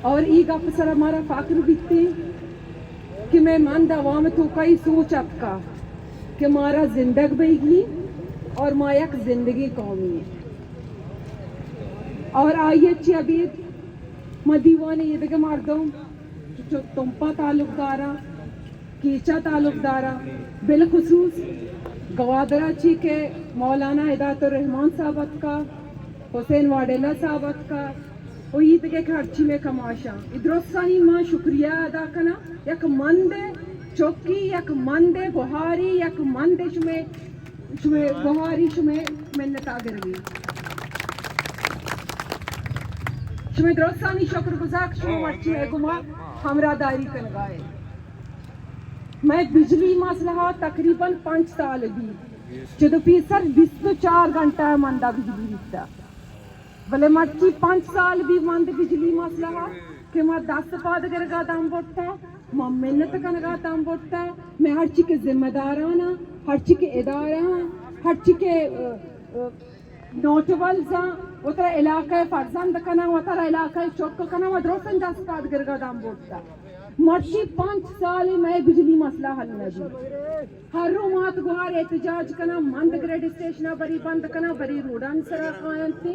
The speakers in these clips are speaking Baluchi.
اور ای گپ سرا مارا فخر بیتیں کہ مئے مند عوام توکا ای سوچ اتکا کہ مارا زندگ بیگی اور ما یک زندگیں قومی ایں۔ اور آئی ء چہ ابید ما دیوان ایدگہ مردم چو تمپا تعلق داراں، کیچا تعلق داراں، بالخصوص گوادر ء چی کہ مولانا ہدایت الرحمان صاحب اتکا، حسین واڈیلا صاحب اتکا، و ای دگہ کہ ہرچی مئے کماشاں، ای درستانی ما شکریہ ادا کناں۔ یک مند چکی، یک مند گوہاری، یک مند شمئے، شمئے گوہاری، شمئے منت آگروی، شمئے درستانی شکر گزار کہ شما مرچی ہے گما ہمراہ داری کنگائے۔ مئے بجلی مسئلہ تقریباً پنچ سال بی، چد فیصد بیست و چار گھنٹہ مندا بجلی بیتا۔ بلے مرچی پنچ سال بی مند بجلی مسئلہ ء کہ ما دست پاد گرگا دم برتا، ما منت کنگا دم برتا، مئے ہرچی کہ ذمہ داران ء، ہرچی کہ ادارہ ء، ہرچی کہ، ا، ا، نوٹبلز ء، وترا علاقہ ء فرزند کناں، وترا علاقہ ء چک کناں، ما درستاں دست پاد گرگا دم برتا۔ مرچی پنچ سال مئے بجلی مسئلہ حل نہ بی۔ ہر رو مات گوہار احتجاج کناں، مند گریڈ اسٹیشن ء بری بند کناں، بری روڈانی سرا کاینت،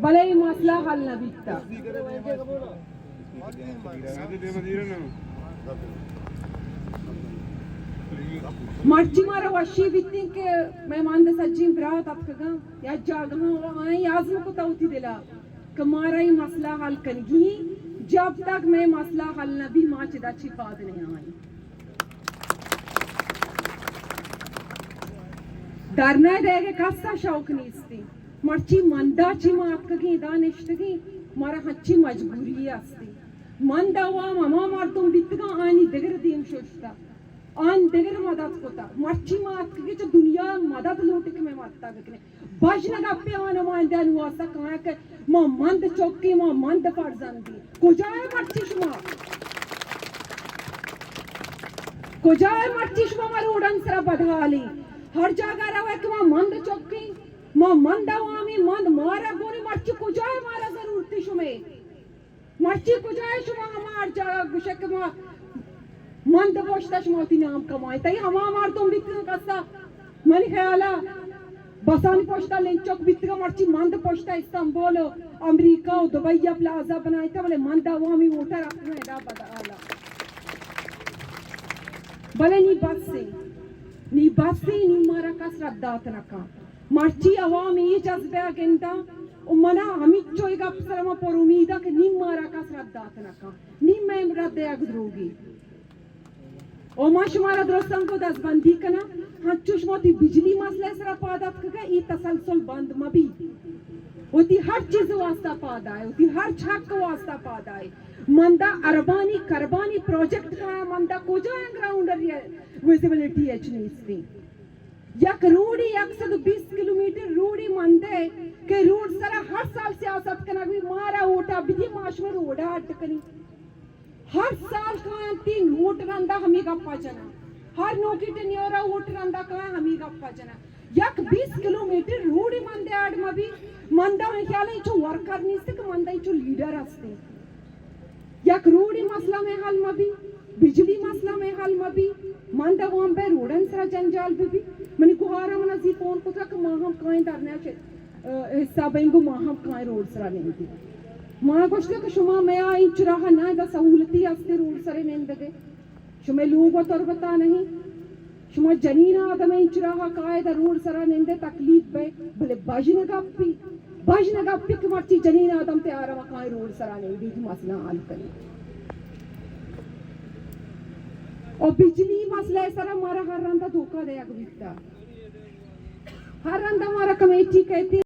بلے اے مسئلہ حل نہ بیتا۔ مرچی مارا وشی بیتیں کہ مئے مند سجین برات اتکگاں یا جاگہاں و آئیں عزم کتا وتی دلا کہ مارا اے مسئلہ حل کنگی، جب تک مئے مسئلہ حل نہ بی ما چدا چی پاد نہ آئیں۔ دھرنا دئیگ ء کس ء شوق نیستی۔ مرچی مندا چی ما اتکگیں، ادا نشتگیں، مارا ہنچی مجبوری ہستی۔ مند عوام ہما مردم بیتگاں، آنی دگر دیم ششتا، آن دگر مدد کتا۔ مرچی ما اتکگیں چہ دنیا مدد لوٹی کہ مئے مدد بکنے۔ بژن گپے آ نمائندہانی واسطہ کایاں کہ ما مند چکیں، ما مند فرزندیں۔ کجا ہے مرچی شما؟ کجا ہے مرچی شما؟ ما روڈان سرا بدحالی۔ ہر جاگہ روے کہ ما مند چکیں، ما مند عوامی، مند مارا گونی۔ مرچی کجا ہے مارا ضرورتی شمے؟ مرچی کجا ہے شما؟ ہما ہر جاگہ گوشے کہ ما مند پشتا شما وتی نام کمائیں۔ تئی ہما مردم بیتگاں کسا منی خیالا بسانی پشتا لنچک بیتگاں، مرچی مند پشتا استنبول و امریکہ و دبئی ء پلازہ بنائیتا، بلے مند عوامی ووٹر اتکگاں ادا بدحالا۔ بلے نی بس ایں، نی بس ایں، نی مارا کس رد دات نہ کن۔ مرچی عوام اے جذبہ ء گنداں و منا ہمینچو اے گپ سر ء من پر امید آں کہ نی مارا کس رد دات نہ کن، نی مئے رد دئیگ دروگی۔ و ما شمارا درستاں گوں دزبندی کناں، ہنچو شما وتی بجلی مسئلہ ء سرا پاد اتکگا، اے تسلسل بند مہ بی۔ وتی ہر چیز واسطہ پاد آئے، وتی ہر حق واسطہ پاد آئے۔ مندا اربانی کربانی پروجیکٹ کایاں، مندا کجا انگراؤنڈ ویزیبلٹی اچ نیستی۔ یک روڈی، یک سد و بیست کلومیٹر روڈی مندے کہ روڈ سرا ہر سال سیاست کنگ بی، مارا ووٹا بدی، ما شما روڈا اڈ کنی۔ ہر سال کایاں تین ووٹ رندا ہمے گپا جناں، ہر نوکی ٹنیورا ووٹ رندا کایاں ہمے گپا جناں۔ یک بیست کلومیٹر روڈی مندے اڈ مبی، مندا ہمے خیال ہے چو ورکر نیست کہ مندا چو لیڈر ہستے۔ یک روڈی مسئلہ مئے حل مہ بی، بجلی مسئلہ مئے حل مہ بی، مند عوام بئے روڈن سرا جنجال بہ بی۔ منی گوہارا منا زی فون کتگ کہ ما ہم کائیں دھرنا چہ، ا، حصہ بئیں گوں ما ہم کائیں روڈ سرا نندیں۔ ما گوشتگ کہ شما میا انچراہ نہ، ادا سہولتی ہستے روڈ سرے نندگے۔ شمئے لوگ و تربتا نہیں۔ شما جنین آدم انچراہ کائے دا روڈ سرا نندے تکلیف بئے، بلے بژن گپی، بژن گپی کہ مرچی جنین آدم تیار مکائیں روڈ سرا نندی کہ مسئلہ حل کنی۔ او بجلی مسئلہ سرا مارا ہر رندا دھوکہ دیگ بیتا۔ ہر رندا مارا کمیٹی کہتی